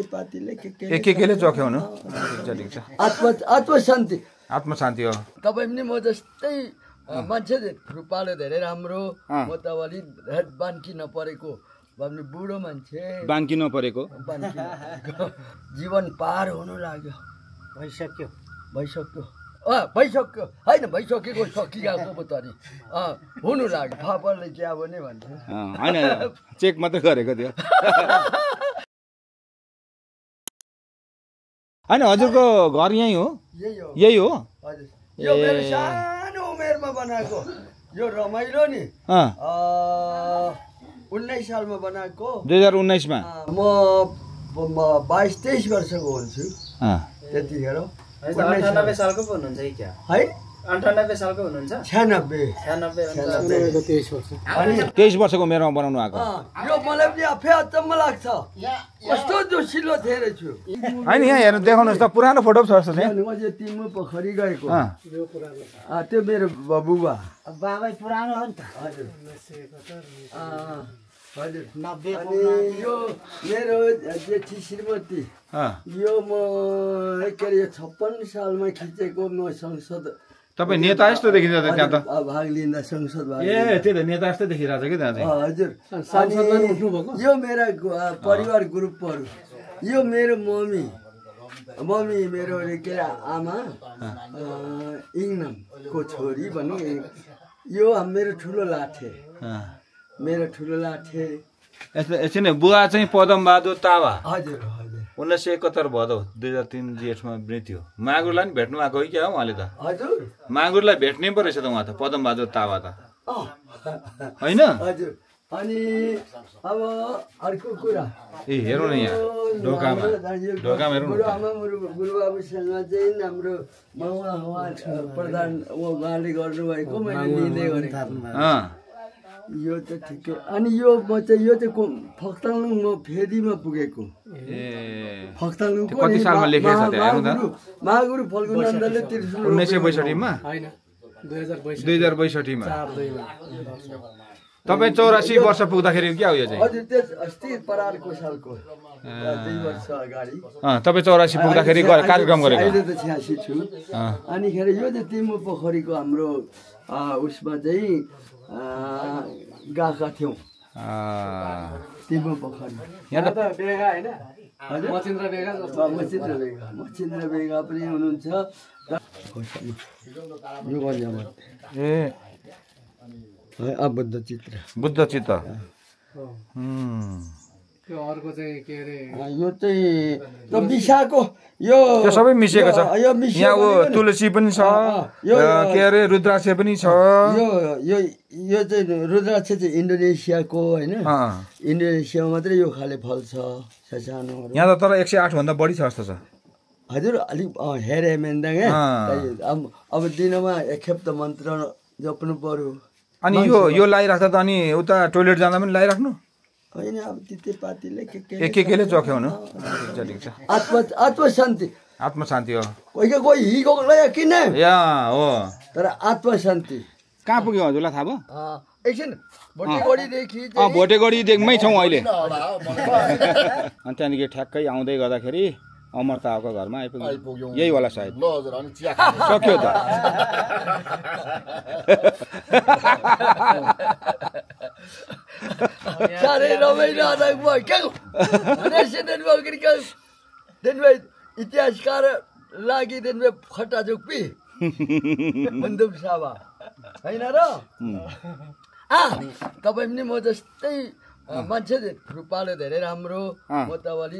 तितेपातीले केले चख्याउनु आत्मशान्ति आत्मशान्ति हो। तपाईँ पनि म जस्तै मान्छे रुपालो धेरै राम्रो, म त अलि बान्की नपरेको भन्ने बुढो मान्छे, बान्की नपरेको जीवन पार हुनु लाग्यो, भइसक्यो होइन भइसकेको सकिरहेको पो त नि हुनु लाग्यो। फापरले क्या भने भन्थ्यो होइन चेक मात्रै गरेको थियो होइन। हजुरको घर यही हो? यही हो हजुर। यो मेरो सानो उमेरमा बनाएको यो रमाइलो नि 19 सालमा बनाएको। 2019 मा म 22-23 वर्षको हुन्छु त्यतिखेर। 98 सालको पो हुनुहुन्छ कि क्या? है 98 सालको हुनुहुन्छ? 23 वर्षको उमेरमा बनाउनु आएको। यो मलाई पनि आफै अचम्म लाग्छ, कस्तो जोसिलो थिएँ रहेछु। होइन यहाँ हेर्नु देखाउनुहोस् त, पुरानो फोटो छ जस्तो चाहिँ। यो तिम्रो पोखरी गएको त्यो मेरो बुबा बाबै पुरानो हो नि त। हजुर हजुर। अनि यो मेरो जेठी श्रीमती, यो म के अरे 56 सालमा खिचेको म संसद। तपाईँ नेता जस्तो देखिन्छ त त्यहाँ त भाग लिँदा संसद भाग। त्यही त नेता जस्तो देखिरहेको छ कि त्यहाँ चाहिँ। हजुर। यो मेरा परिवार ग्रुपहरू, यो मेरो मम्मी मेरो के अरे आमा इङनामको छोरी भनौँ। यो मेरो ठुलो लाठे एकछिन बुवा चाहिँ पदमबहादुर तावा। हजुर 1971 भदौ 2003 जेठमा मृत्यु। मागुरलाई नि भेट्नु आएको हो क्या उहाँले त? हजुर मागुरलाई भेट्नै पो रहेछ त उहाँ त, पदमबहादुर तावा त होइन? हजुर। अनि अब अर्को कुरा हेरौँ न यहाँ ढोकामा हेरौँ। गुरुबाबुसँग चाहिँ हाम्रो प्रधान उहाँले गर्नुभएको मैले लिँदै गरेको यो त ठिकै। अनि यो म चाहिँ यो चाहिँ फक्ताङलुङ म फेदीमा पुगेको। फक्ताङलुङ कति सालमा लेखेको छ त्यहाँ हेरौँ त? महागुरु फल्गुनन्दले 1962 मा 2062 मा तपाईँ 84 वर्ष पुग्दाखेरि क्या हो यो चाहिँ? हजुर त्यस अस्ति परारको सालको 2 वर्ष अगाडि तपाईँ 84 पुग्दाखेरि कार्यक्रम गरेको? अहिले त 86 छु। अनि खेरि यो चाहिँ तिम्रो पोखरीको हाम्रो उसमा चाहिँ गएका थियौँ तिम्रो पोखरी। यहाँ त बेगा होइन? मचिन्द्र बेगा पनि हुनुहुन्छ। बुद्ध चित्र त्यो अर्को चाहिँ के अरे यो चाहिँ विशाको यो सबै मिसिएको छ। यहाँ तुलसी पनि छ, के अरे रुद्राक्ष पनि छ। यो चाहिँ रुद्राक्ष चाहिँ इन्डोनेसियाको होइन, इन्डोनेसियामा मात्रै यो खाले फल छ सानो। यहाँ त तर 108 भन्दा बढी छ जस्तो छ। हजुर अलिक हेरे मेन्दाङ अब दिनमा एकखेप त मन्त्र जप्नु पर्यो। अनि यो लगाइराख्दा त अनि उता टोइलेट जाँदा पनि लगाइराख्नु होइन? अब तितेपातीले केले चख्याउनु आत्मशान्ति हो। कोही हिगो लयो किन हो, तर आत्मशान्ति। कहाँ पुग्यो हजुरलाई थाहा भयो? एकछिन भोटेगढीदेखिमै छौँ अहिले। अनि त्यहाँदेखि ठ्याक्कै आउँदै गर्दाखेरि अमर तावाको घरमा आइपुग्यो। यही होला सायद। सक्यो त। साह्रै रमाइलो इतिहासकार लागि खट्टा चुक्पी बन्दुक सावा होइन र? तपाईँ पनि म जस्तै मान्छे रुपालो धेरै राम्रो, म त अलि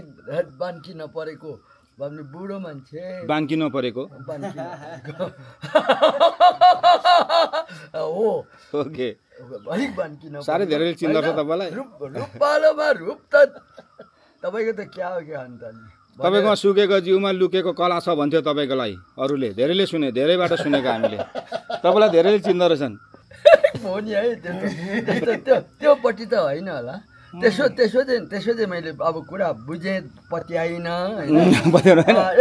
बान्की नपरेको भन्ने बुढो मान्छे, बान्की नपरेको हो। ओके अलिक बान्की नपरेको साह्रै धेरै चिन्दो छ तपाईँलाई। रुपालोमा रूप त तपाईँको त क्या हो क्या अन्त नि। तपाईँकोमा सुकेको जिउमा लुकेको कला छ भन्थ्यो तपाईँको लागि अरूले, धेरैले सुने, धेरैबाट सुनेको हामीले। तपाईँलाई धेरैले चिन्दो रहेछन् हो नि है। त्योपट्टि त होइन होला। त्यसो चाहिँ मैले अब कुरा बुझेँ, पत्याइन होइन।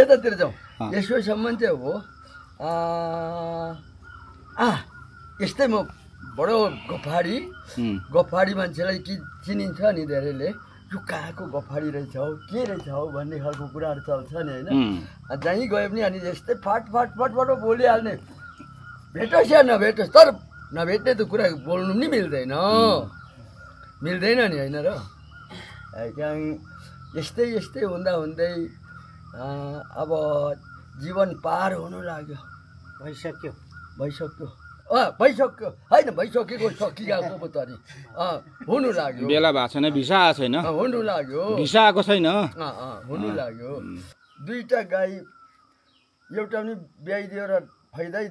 यतातिर जाउँ, यसोसम्म चाहिँ हो। यस्तै म बडो गफाडी मान्छेलाई चिनिन्छ नि धेरैले। यो कहाँको गफाडी रहेछ हौ के रहेछ हौ भन्ने खालको कुराहरू चल्छ नि होइन जहीँ गए पनि अनि यस्तै फाट बोलिहाल्ने भेटोस् या नभेटोस् तर नभेट्ने त कुरा बोल्नु पनि मिल्दैन नि होइन र त्यहाँ यस्तै हुँदा हुँदै अब जीवन पार हुनु लाग्यो भइसक्यो होइन भइसकेको सकिरहेको पो त नि हुनु लाग्यो बेला भएको छैन भिसा आएको छैन हुनु लाग्यो भिसा आएको छैन हुनु लाग्यो दुईटा गाई एउटा पनि ब्याइदियो र फाइदै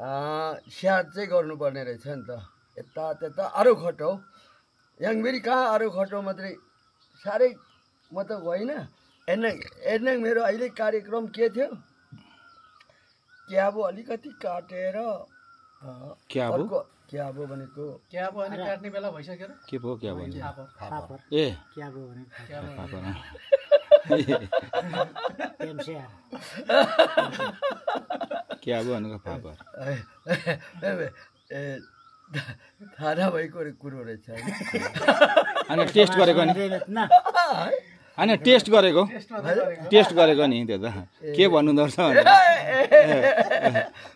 स्याहार चाहिँ गर्नुपर्ने रहेछ नि त यता त्यता आरो खटो याङबेरी कहाँ आरो खटो मात्रै साह्रै म त होइन हेर्न मेरो अहिले कार्यक्रम के थियो क्याबो अलिकति काटेर क्याबो भनेको क्याबो अनि काट्ने बेला भइसक्यो र के पो क्याबो फापर ए क्याबो भने फापर क्याबो भनेको फापर थाहा भएको कुरो रहेछ अनि टेस्ट गरेको नि होइन टेस्ट गरेको नि त्यो त के भन्नु पर्छ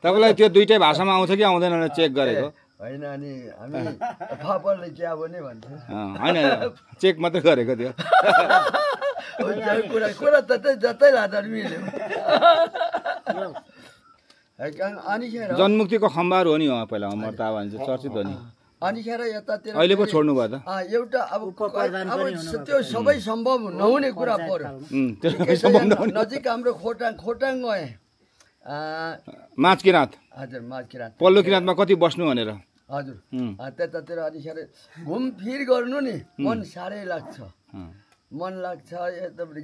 तपाईँलाई त्यो दुइटै भाषामा आउँछ कि आउँदैन भनेर चेक गरेको होइन अनि हामी फापरले क्याबो नै भन्छ होइन चेक मात्रै गरेको त्यो कुरा जतै लाँदा मिल्यो जनमुक्तिको खम्बार हो नि पहिला अमरता भन्छ चर्चित हो नि अनिखेर यतातिर अहिले पो छोड्नु भयो त एउटा अब त्यो सबै सम्भव नहुने कुरा पर्यो नजिक हाम्रो खोटाङ गएँ माझकिराँत हजुर माझकिराँत पल्लो किराँतमा कति बस्नु भनेर हजुर त्यतातिर अनिखेर घुमफिर गर्नु नि मन साह्रै लाग्छ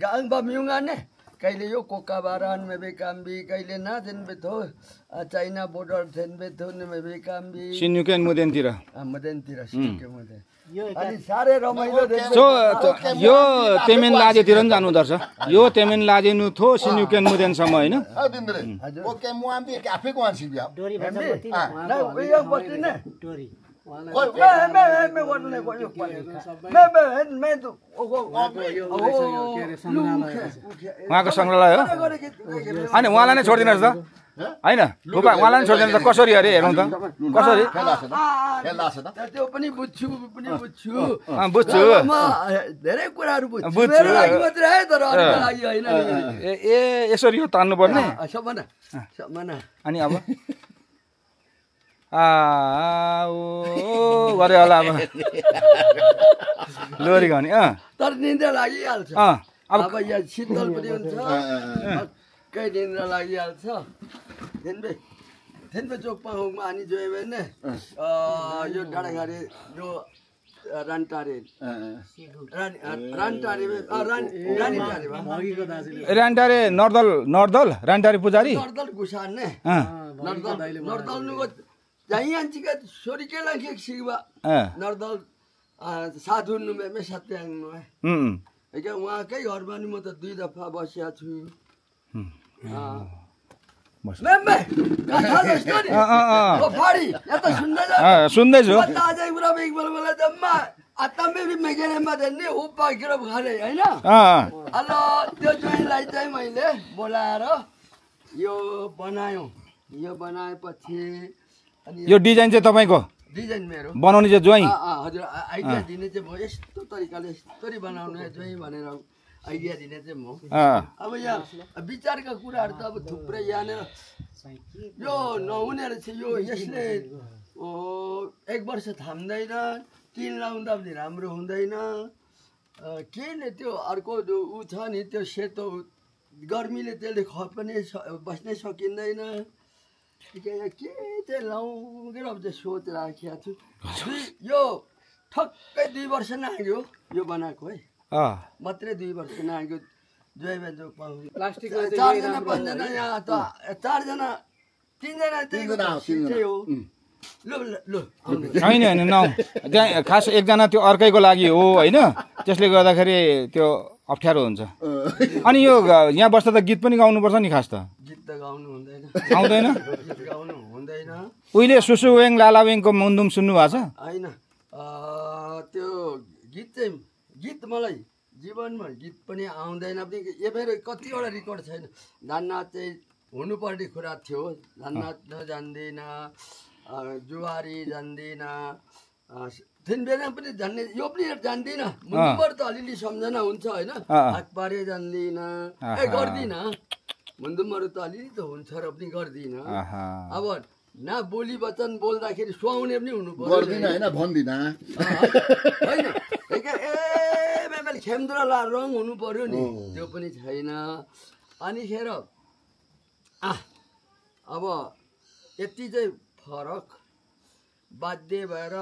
गाङबा मिउगाने कहिले यो कोकाबारान में बेकाम्बी कहिले ना देन बेथो चाइना बोर्डर देन बेथो ने में बेकाम्बी सिन्युकेन मुदेनतिर सिन्युके मुदेन अनि सारे रमाइलो सो यो तेमेन लाजेतिर पनि जानु पर्छ यो तेमेन लाजेनु थो सिन्युकेन मुदेनसम्म हैन हजुर ओके म आम्बी आफै को आन्सी बिया डोरी भन्छ ना उयो बस्दिने डोरी उहाँको सङ्ग्रहालय हो होइन उहाँलाई नै छोडिदिनुहोस् त होइन उहाँलाई नै छोडिदिनु त कसरी अरे हेरौँ त कसरी त्यो पनि बुझ्छु धेरै कुराहरू बुझ्छु तर लागि होइन ए यसरी हो तान्नु पर्ने सबना अनि अब गरे होला अब लोरी गाउने तर निन्द्रा लागिहाल्छ अब यहाँ शीतल पनि हुन्छ कहीँ निन्द्रा लागिहाल्छ थेन्बे चोकमा अनि जोयो भने यो डाँडाघारी जो रानटारे नर्दल रानटारे पुजारी नर्दल गुसार्ने नर्दल जहीँ आंचिका छोरी के लागे सिवा नर्दल साधु नुमे में सत्याङ नुमे क्या उहाँकै घरमा नि म त 2 दफा बसिया छु सुन्दैछु ताजै पुरा एक बेला जम्मा आत्तामै मेगेनेमा देन्ने हो पाकेर खाने हैन अल्ल त्यो चाहिँ मैले बोलाएर यो बनाएपछि यो डिजाइन चाहिँ तपाईको डिजाइन मेरो बनाउने चाहिँ ज्वाइँ हजुर आइडिया दिने चाहिँ म यस्तो तरिकाले यस्तरी बनाउने ज्वाइँ भनेर आइडिया दिने चाहिँ म अब यहाँ विचारका कुराहरू त अब थुप्रै यहाँनिर यो नहुने रहेछ यो यसले 1 वर्ष थाम्दैन 3 लाउँदा पनि राम्रो हुँदैन केले त्यो अर्को ऊ छ नि त्यो सेतो गर्मीले त्यसले खप्ने बस्नै सकिँदैन के चाहिँ लाउँ अब चाहिँ सोच राखेको छु यो ठक्कै 2 वर्ष नाग्यो यो बनाएको है मात्रै 2 वर्ष नाग्यो जो प्लास्टिक 4 जना 5 जना यहाँ त 4 जना 3 जना त्यही हो होइन त्यहाँ खास एकजना त्यो अर्कैको लागि हो होइन त्यसले गर्दाखेरि त्यो अप्ठ्यारो हुन्छ अनि यो यहाँ बस्दा त गीत पनि गाउनुपर्छ नि खास त गीत त गाउनु हुँदैन आउँदैन गीत गाउनु हुँदैन उहिले सुसुवेङ लालावेङको मुन्दुम सुन्नु भएको छ होइन त्यो गीत चाहिँ गीत मलाई जीवनमा गीत पनि आउँदैन पनि मेरो कतिवटा रेकर्ड छैन धाननाथ चाहिँ हुनुपर्ने कुरा थियो धाननाथ जान्दिन जुवारी जान्दिन थिनबेना पनि जान्ने यो पनि जान्दिनँ मुन्दुबर त अलिअलि सम्झना हुन्छ होइन हातबारे जान्दिन गर्दिनँ मुन्दुमहरू त अलिअलि त हुन्छ र पनि गर्दिनँ अब न बोली वचन बोल्दाखेरि सुहाउने पनि हुनु पर्यो गर्दिन होइन भन्दिन होइन मैले खेमद्रा ला रङ हुनु पर्यो नि त्यो पनि छैन अनिखेर अब यति चाहिँ फरक बाध्य भएर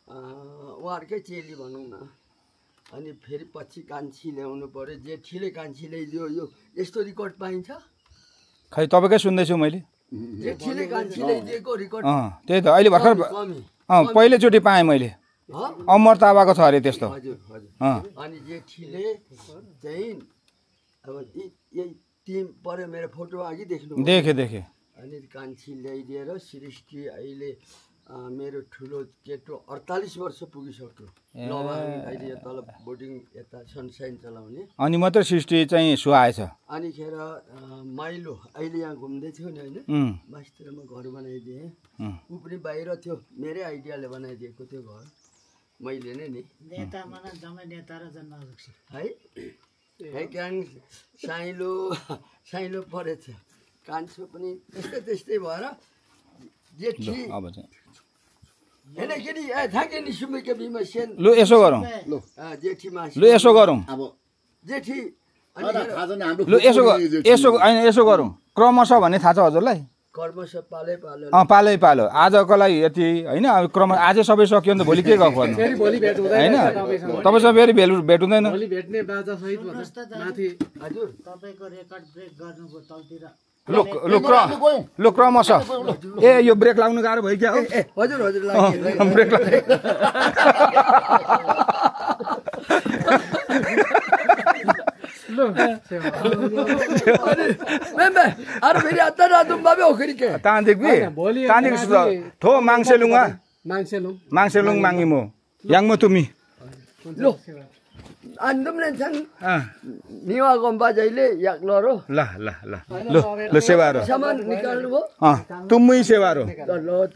उहाँहरूकै चेली भनौँ न अनि फेरि पछि कान्छी ल्याउनु पर्यो जेठीले कान्छी ल्याइदियो यो यस्तो रेकर्ड पाइन्छ खै तपाईँकै सुन्दैछु मैले जेठीले कान्छी ल्याइदिएको रेकर्ड त्यही त अहिले भर्खर पहिलोचोटि पाएँ मैले अमर ताबाको छ अरे त्यस्तो हजुर हजुर अनि जेठीले चाहिँ अब यही टिम पऱ्यो मेरो फोटो अघि देख्नु देखेँ अनि कान्छी ल्याइदिएर सृष्टि अहिले मेरो ठुलो केटो 48 वर्ष पुगिसक्यो अहिले तल बोर्डिङ यता सनसाइन चलाउने अनि मात्रै सृष्टि चाहिँ सुहाएछ अनिखेर माइलो अहिले यहाँ घुम्दै थियो नि होइन मास्टरमा घर बनाइदिएँ ऊ पनि बाहिर थियो मेरै आइडियाले बनाइदिएको त्यो घर मैले नै नि है क्याङ साइलो परेछ कान्छो पनि त्यस्तै भएर जेठी लु यसो गरौँ लु यसो गरौँ लु यसो होइन यसो गरौँ क्रमशः भन्ने थाहा छ हजुरलाई पालै पालो आजको लागि यति होइन अब क्रम आजै सबै सक्यो भने त भोलि के गफ गर्नु होइन तपाईँसँग फेरि भेट हुँदैन लु क्रमशः ए यो ब्रेक लाग्नु गाह्रो भयो क्या हजुर हजुर ब्रेक थो माङ्सेलुङ माङ्गिमो याङमो तुमी Andumnen niwa gomba jaile yak loro. Lo sevaro. Saman nikal wo. Tumui sevaro. Lo.